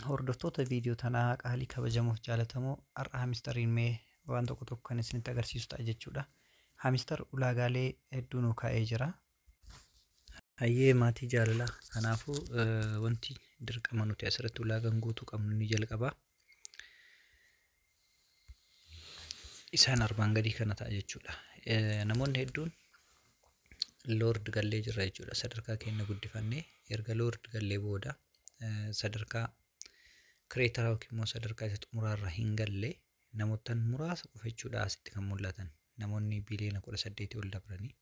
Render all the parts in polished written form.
Hordoftoota viidiyoo tanaa qaalii kabajamuuf jaalatamoo, har'a Hamsteriin mee waan tokko tokko kan isinitti agarsiisu ta'a jechuudha. Hamster ulaagaalee hedduu nu kaa'ee jira. Hayyee maatii jaalalaa, kanaafuu wanti dirqama nuti asirratti ulaagaan guutuu qabnu ni jalqaba. Isaan armaan gadii kana ta'a jechuudha. Namoonni hedduun Lord gallee jirra jechuudha. Sadarkaa keenya guddifannee erga Lord gallee booda sadarkaa creator yookiin immoo sadarkaa isa xumuraarra hin galle namootaan muraasa qofa jechuudha asitti kan mul'atan. Namoonni biliyoona 18 ol dabranii.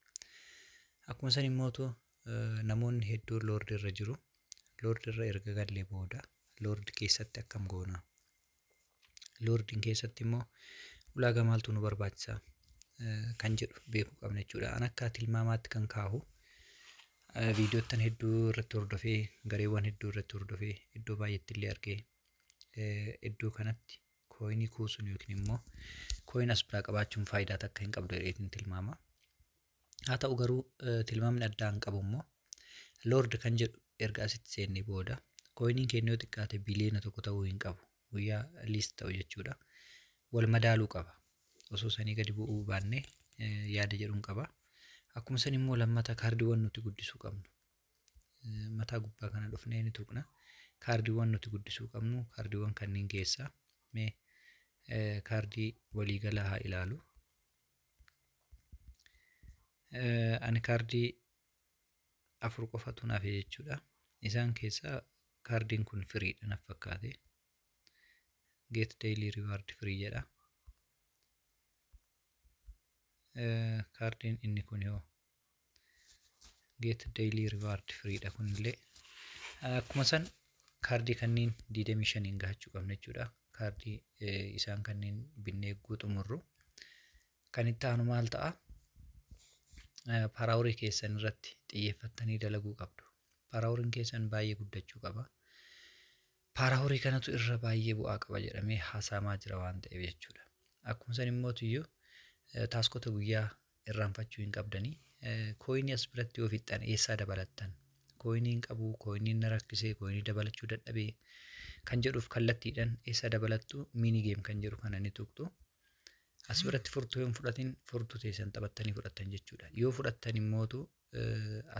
Akkuma san immootu namoonni hedduun Lord irra jiru. Lord irra erga gallee booda Lord keessatti akkam goona? Lordiin keessatti immoo ulaagaa maaltu nu barbaachisa kan jedhu beekuu qabna jechuudha. An akka tilmaamaatti kan kaahu viidiyoottan hedduu irratti hordofee, gareewwan hedduu irratti hordofee, iddoo baay'eetti illee argee, iddoo kanatti kooyinii kuusuun yookiin immoo kooyin as biraa qabaachuun faayidaa takka hin qabdu jedheetiin tilmaama. Haa ta'u garuu tilmaamni addaa hin qabu immoo Lord kan jedhu erga asitti seennee booda kooyiniin keenya yoo xiqqaate biliyoona 1 ta'uu hin qabu. Guyyaa liist ta'u jechuudha. Wal madaaluu qaba. Osoo sanii gadi bu'uu baannee yaada jedhuun qaba. Akkuma san immoo lammata kaardiiwwan nuti guddisuu qabnu. Mataa gubbaa kana dhufnee ni tuqna. Kaardiiwwan nuti guddisuu qabnu kaardiiwwan kanneen keessaa mee kaardii waliigalaa haa ilaalu. Ani kaardii 4 qofatu naaf jechuudha. Isaan keessaa kaardiin kun firiidha naaf fakkaate. Get daily reward free jedha. Kaardiin inni kun yoo get daily reward free dha kunillee. Akkuma san kaardii kanneen 25 gahachuu qabna jechuudha. Kaardii isaan kanneen binnee xumurru. Kan itti aanu maal ta'a? Paaraawurii keessan irratti xiyyeeffattanii dalaguu qabdu. Paaraawuriin keessan baay'ee guddachuu qaba. Paaraawurii kanatu irra baay'ee bu'aa qaba jedhamee haasa'amaa jira waan ta'eef jechuudha. Akkuma san immoo iyyuu taaskota guyyaa irraanfachuu hin qabdanii. Kooyinii as biratti yoo fixxan eessaa dabalattan? Kooyinii hin qabu, kooyiniin na rakkisee, kooyinii dabalachuu dadhabee kan jedhuuf kallattiidhaan eessaa dabalattu miini geem kan jedhu kana ni tuqxu. As biratti furtuu yoo hin fudhatin furtuu teessan taphattanii fudhattan jechuudha. Yoo fudhattan immootu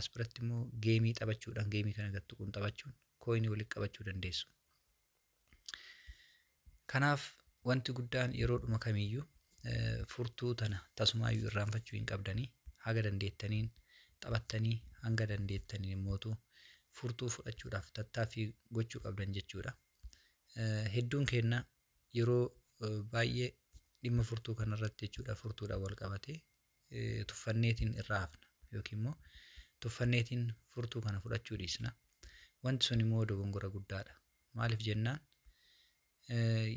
as biratti immoo geemii taphachuudhaan geemii kana gad tuquun taphachuun kooyinii walitti qabachuu dandeessu. Kanaaf wanti guddaan yeroodhuma kamiyyuu furtuu tana tasumaayyuu irraanfachuu hin qabdanii haga dandeettaniin taphattanii hanga dandeettaniin immootu furtuu fudhachuudhaaf tattaaffii gochuu qabdan jechuudha. Hedduun keenya yeroo baay'ee dhimma furtuu kanarratti jechuudha furtuudhaan wal qabatee tuffanneetiin irraa hafna yookiin immoo tuffanneetiin furtuu kana fudhachuu dhiisna. Wanti sun immoo dogongora guddaadha. Maaliif jennaan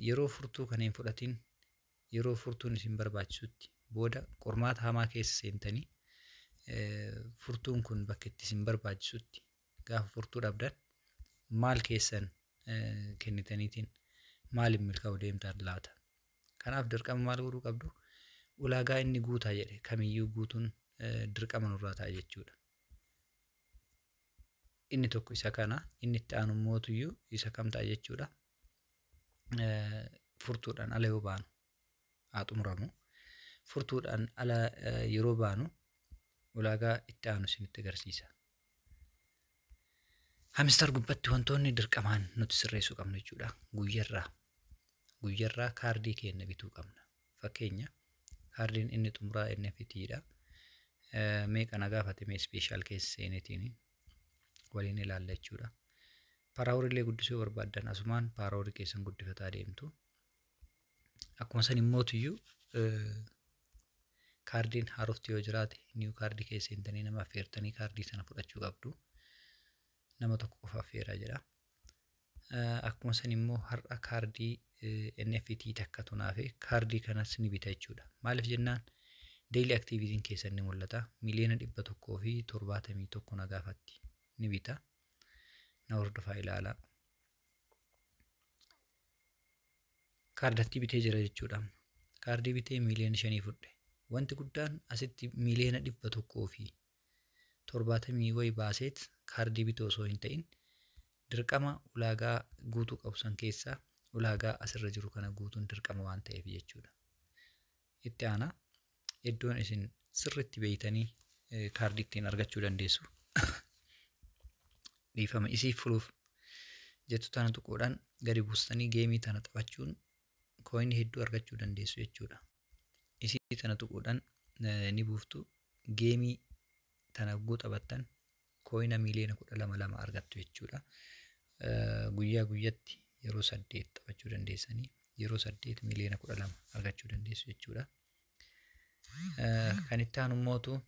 yeroo furtuu kana hin fudhatin yeroo furtuun isin barbaachisutti booda qormaata hamaa keessa seentanii furtuun kun bakka itti isin barbaachisutti gaafa furtuu dhabdan maal keessan kennitaniitiin maaliin milkaa'uu deemtan laata? Kanaaf dirqama maal godhuu qabdu? Ulaagaa inni guutaa jedhe kamiyyuu guutuun dirqama nurraa ta'a jechuudha. Inni tokko isa kana, inni itti aanu mootuyyuu isa kam ta'a jechuudha. Furtuudhaan ala yoo baanu haa xumuramu. Furtuudhaan ala yeroo baanu ulaagaa itti aanu isinitti agarsiisa. Hamster gubbatti wantoonni dirqamaan nuti sirreessuu qabnu jechuudha. Guyyarraa kaardii keenya bituu qabna. Fakkeenya kaardiin inni xumuraa NFT dha. Meeqa na gaafate mee ispeeshaal keessa seenetiin waliin ilaalla jechuudha. Paaraawuriilee guddisuu barbaaddan asumaan paaraawurii keessan guddifataa deemtu. Akkuma san immootuyyuu kaardiin haarofti yoo jiraate niiw kaardii keessa seentanii nama affeertanii kaardii sana fudhachuu qabdu. Nama tokko qofa affeeraa jedha. Akkuma san immoo har'a kaardii NFT takkatu naafe kaardii kanas ni bita jechuudha. Maaliif jennaan daily activitiin keessan ni mul'ata. Miliyoona 171 na gaafatti ni bita. Na hordofaa ilaalaa. Kaardattii bitee jira jechuudha. Kaardii bitee miliyoona 5 fudhe. Wanti guddaan asitti miliyoona 170 wayi baaseet kaardii bitoo osoo hin ta'in Dirqama ulaagaa guutuu qabu san keessaa ulaagaa asirra jiru kana guutuun dirqama waan ta'eef jechuudha. Itti aanaa iddoon isin sirriitti beeytanii kaardii ittiin argachuu dandeessu. Dhiifama, isii fuluuf jettu tana tuquudhaan gadi buustanii geemii tana taphachuun kooyinii hedduu argachuu dandeessu jechuudha. Isii tana tuquudhaan ni buuftu, geemii tana hogguu taphattan kooyina 12,200,000 argattu jechuudha. Guyyaa guyyatti yeroo 8 taphachuu dandeessanii yeroo 8 12,000,000 argachuu dandeessu jechuudha. Kan itti aanu immootu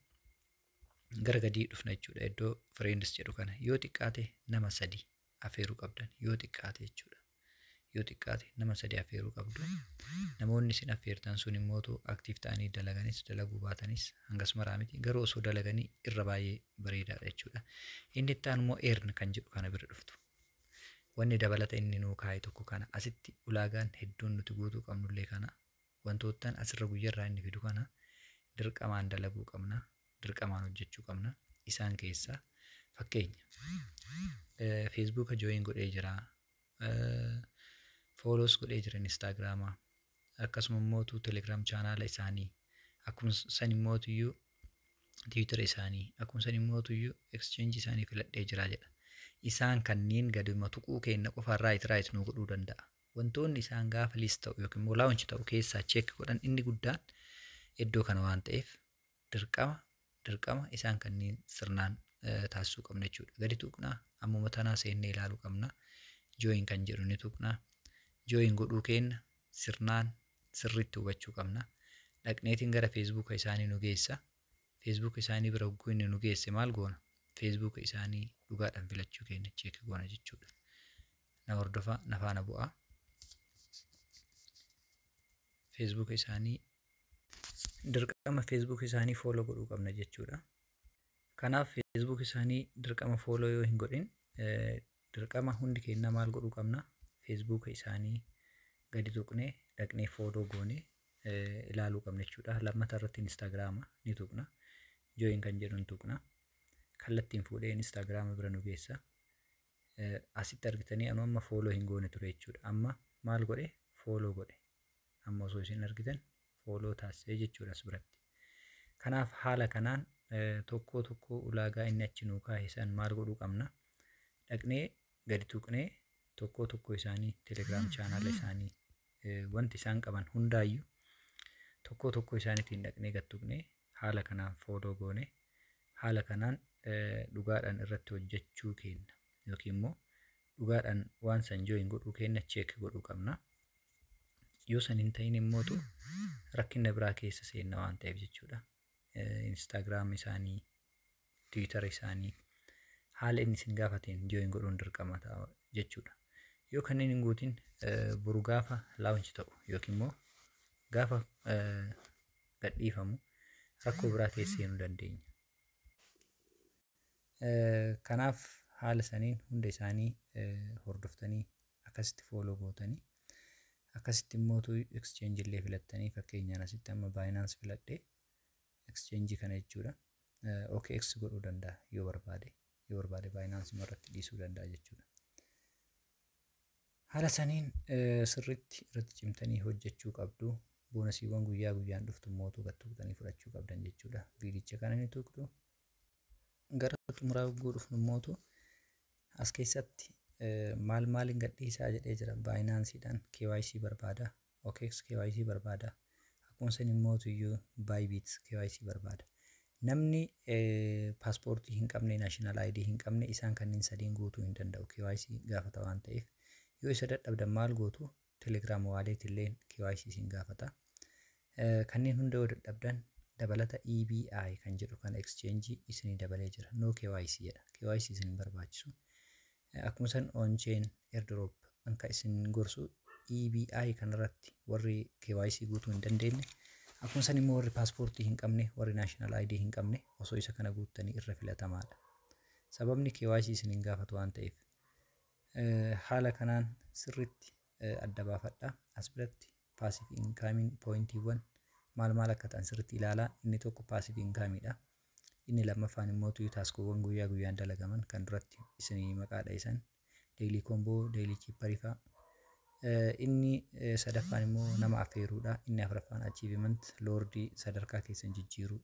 gara gadii dhufna jechuudha. Iddoo friends jedhu kana yoo xiqqaate nama 3 afeeruu qabdan yoo xiqqaate jechuudha. Yoo xiqqaate nama 3 afeeruu qabdu. Namoonni isin affeertan sun immootu active ta'anii dalaganis dalaguu baatanis hangas maraa miti, garuu osoo dalaganii irra baay'ee bareedaadha jechuudha. Inni itti aanu immoo earn kan jedhu kana bira dhuftu. Wanni dabalata inni nuu kaa'e tokko kana, asitti ulaagaan hedduun nuti guutuu qabnullee kana, wantoottan asirra guyyarraa inni fidu kana dirqamaan dalaguu qabna, dirqamaan hojjechuu qabna. Isaan keessaa fakkeenya Feesbuuka join godhee jira, follows godhee jira Instagraamaa, akkasuma immootu Telegram chaanaala isaanii, akkuma san immootuyyuu Tiwiitara isaanii, akkuma san immootuyyuu exchange isaanii filadhee jira jedha. Isaan kanneen gaduma tuquu keenya qofaan right right nuu godhuu danda'a. Wantoonni isaan gaafa list ta'u yookiin immoo launch ta'u keessaa check godhan inni guddaan iddoo kana waan ta'eef dirqama isaan kanneen sirnaan taasisuu qabna jechuudha. Gadi tuqnaa, ammuma tanaa seennee ilaaluu qabna. Join kan jedhu ni tuqnaa. Join godhuu keenya sirnaan sirriitti hubachuu qabna. Dhaqneetiin gara Feesbuuka isaanii nu geessa. Feesbuuka isaanii bira hogguu inni nu geesse maal goona? Feesbuuka isaanii dhugaadhaan filachuu keenya check goona jechuudha. Na hordofaa, na faana bu'aa. Feesbuuka isaanii dirqama Feesbuuka isaanii follow godhuu qabna jechuudha. Kanaaf Feesbuuka isaanii dirqama follow yoo hin godhin dirqama hundi keenya maal godhuu qabna? Feesbuuka isaanii gadi tuqnee dhaqnee follow goonee ilaaluu qabna jechuudha. Lammata irratti Instagiraama ni tuqna. Join kan jedhu ni tuqna. Kallattiin fuudhee Instagiraama bira nu geessa. Asitti argitanii anu amma follow hin goone ture jechuudha. Amma maal godhe? Follow godhe. Amma osoo isin argitan follow taasisee jechuudha as biratti. Kanaaf haala kanaan tokko tokko ulaagaa inni achi nuu kaa'e san maal godhuu qabna? Dhaqnee gadi tuqnee tokko tokko isaanii Telegram chaanaala isaanii wanti isaan qaban hundaayyuu tokko tokko isaaniitiin dhaqnee gad tuqnee haala kanaan follow goone, haala kanaan dhugaadhaan irratti hojjechuu keenya yookiin immoo dhugaadhaan waan san join godhuu keenya check godhuu qabna. Yoo san hin ta'in immootu rakkina biraa keessa seenna waan ta'eef jechuudha. Instagram isaanii, Twitter isaanii haala inni isin gaafateen join godhuun dirqama ta'a jechuudha. Yoo kanneen hin guutin boru gaafa launch ta'u yookiin immoo gaafa gadhiifamu rakkoo biraa keessa seenuu dandeenya. Kanaaf haala saniin hunda isaanii hordoftanii akkasitti follow gootanii akkasitti immootu exchange illee filattanii, fakkeenyaan asitti amma Binance filadhee exchange kana jechuudha. OKX godhuu danda'a yoo barbaade, yoo barbaade Binance irratti dhiisuu danda'a jechuudha. Haala saniin sirriitti irratti cimtanii hojjechuu qabdu. Boonasiiwwan guyyaa guyyaan dhuftu immootu gad tuqxanii fudhachuu qabdan jechuudha. Viidicha kana ni tuqxu. Gara xumuraa yogguu dhufnu immootu as keessatti maal maaliin gadhiisaa jedhee jira. Binanceedhaan KYC barbaada. OKX KYC barbaada. Akkuma san immootu iyyuu Bybit KYC barbaada. Namni paaspoortii hin qabne, national ID hin qabne isaan kanneen sadiin guutuu hin danda'u. KYC gaafata waan ta'eef. Yoo isa dadhabdan maal gootu? Telegram wallet illee KYC isin gaafata. Kanneen hunda yoo dadhabdan dabalata EBI kan jedhu kana exchange isinii dabalee jira. No KYC jedha. KYC isin hin barbaachisu. Akkuma san on-chain airdrop anka isin gorsu EBI kanarratti warri KYC guutuu hin dandeenye, akkuma san immoo warri paaspoortii hin qabne, warri national ID hin qabne osoo isa kana guuttanii irra filatamaadha. Sababni KYC isin hin gaafatu waan ta'eef. Haala kanaan sirriitti adda baafadha. As biratti passive income pointiiwwan maal maal akka ta'an sirriitti ilaalaa. Inni tokko passive incomeidha. Inni lammaffaan immoo taaskoowwan guyyaa guyyaan dalagaman kan duratti isinii maqaa dha'isan Daily combo, daily chipper fa'a. Inni sadaffaan immoo nama affeeruudha. Inni afuraffaan achievement lord sadarkaa keessan jijjiiruu,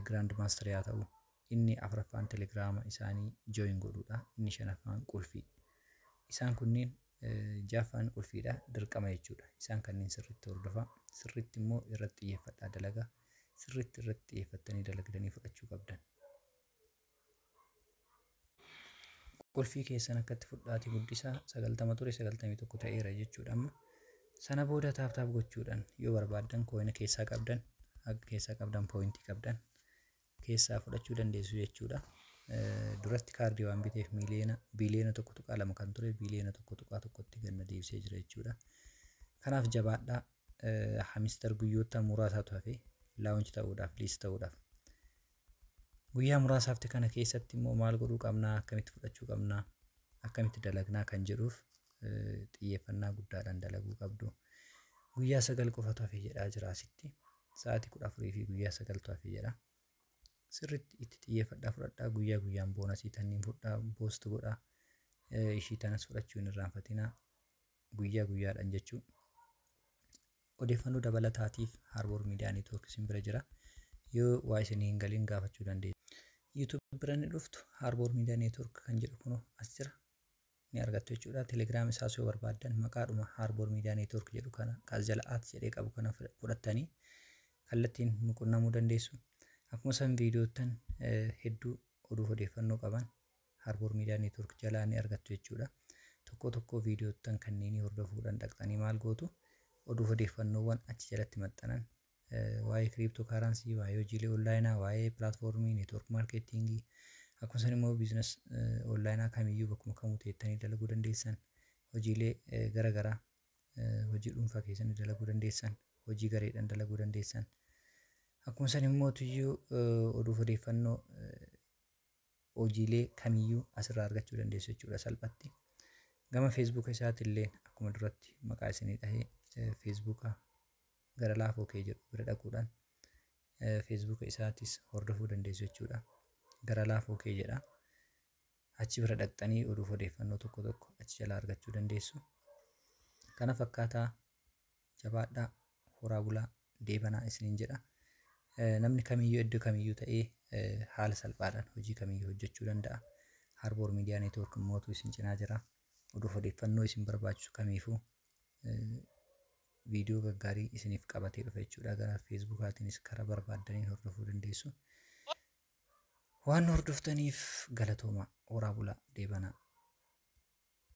grand master haa ta'u. Inni afuraffaan telegiraama isaanii join godhuudha. Inni shanaffaan qulfii. Isaan kunneen, ja'affaan qulfiidha, dirqama jechuudha. Isaan kanneen sirriitti hordofaa. Sirriitti immoo irratti xiyyeeffadhaa dalagaa. Sirriitti irratti xiyyeeffattanii dalagdanii fudhachuu qabdan. Qulfii keessan akkatti fudhaatii guddisaa, 90 ture 91 ta'eera jechuudha amma. Sana booda tap tap gochuudhaan yoo barbaaddan coin keessaa qabdan, haga keessaa qabdan, point qabdan keessaa fudhachuu dandeessu jechuudha. Duratti kaardii waan biteef miiliyoona 1.2 biliyoona kan ture 1.1 biliyoonatti ganna deebisee jira jechuudha. Kanaaf jabaadhaa. Hamster guyyoota muraasaatu hafe launch ta'uudhaaf, list ta'uudhaaf. Guyyaa muraasaaf kana keessatti immoo maal godhuu qabnaa, akkamitti fudhachuu qabnaa, akkamitti dalagnaa kan jedhuuf xiyyeeffannaa guddaadhaan dalaguu qabdu. Guyyaa 9 qofatu hafe jedhaa jira asitti. Sa'aatii 14 fi guyyaa 9tu hafe jedha. Sirriitti itti xiyyeeffadhaa, fudhadhaa, guyyaa guyyaan bonus tanniin fudhaa, boost godhaa. Ishii tanas fudhachuu hin irraanfatinaa, guyyaa guyyaadhaan jechuun. Odeeffannoo dabalataatiif Harbour Media Network isin bira jira. Yoo waa isinii hin galiin gaafachuu dandeessu. YouTube bira ni dhuftu, Harbour Media Network kan jedhu kunoo as jira. Ni argattu jechuudha. Telegram isaas yoo barbaaddan maqaadhuma Harbour Media Network jedhu kana kaas jala at jedhee qabu kana fudhattanii kallattiin nu qunnamuu dandeessu. Akkuma san viidiyoottan hedduu oduuf odeeffannoo qaban Harbour Media Network jalaa ni argattu jechuudha. Tokko tokko viidiyoottan kanneenii hordofuudhaan dhaqxanii maal gootu, oduuf odeeffannoowwan achi jalatti maxxanan, waa'ee crypto currency, waa'ee hojiilee onlaayinaa, waa'ee platform, network marketing, akkasumas immoo business onlaayinaa kamiyyuu bakkuma kamuu teettanii dalaguu dandeessan, hojiilee garaagaraa, hojii dhuunfaa keessanii dalaguu dandeessan, hojii gareedhaan dalaguu dandeessan. Akkuma san immoo tuyyuu oduuf odeeffannoo hojiilee kamiyyuu asirraa argachuu dandeessu jechuudha salphatti. Gama feesbuuka isaatillee akkuma duratti maqaa isinii dhahee, feesbuuka gara laafoo kee jedhu bira dhaquudhaan feesbuuka isaatis hordofuu dandeessu jechuudha. Gara laafoo kee jedha. Achi bira dhaqxanii oduuf odeeffannoo tokko tokko achi jalaa argachuu dandeessu. Kana fakkaataa, jabaadhaa, horaa bulaa, deebanaa isiniin jedha. Namni kamiyyuu iddoo kamiyyuu ta'ee haala salphaadhaan hojii kamiyyuu hojjechuu danda'a. Harbour Media Network mootu isin cinaa jira. Oduuf odeeffannoo isin barbaachisu kamiifuu viidiyoo gaggaarii isiniif qabatee dhufa jechuudha. Gara feesbuukaatiinis karaa barbaaddaniin hordofuu dandeessu. Waan hordoftaniif galatooma, horaa bulaa, deebanaa.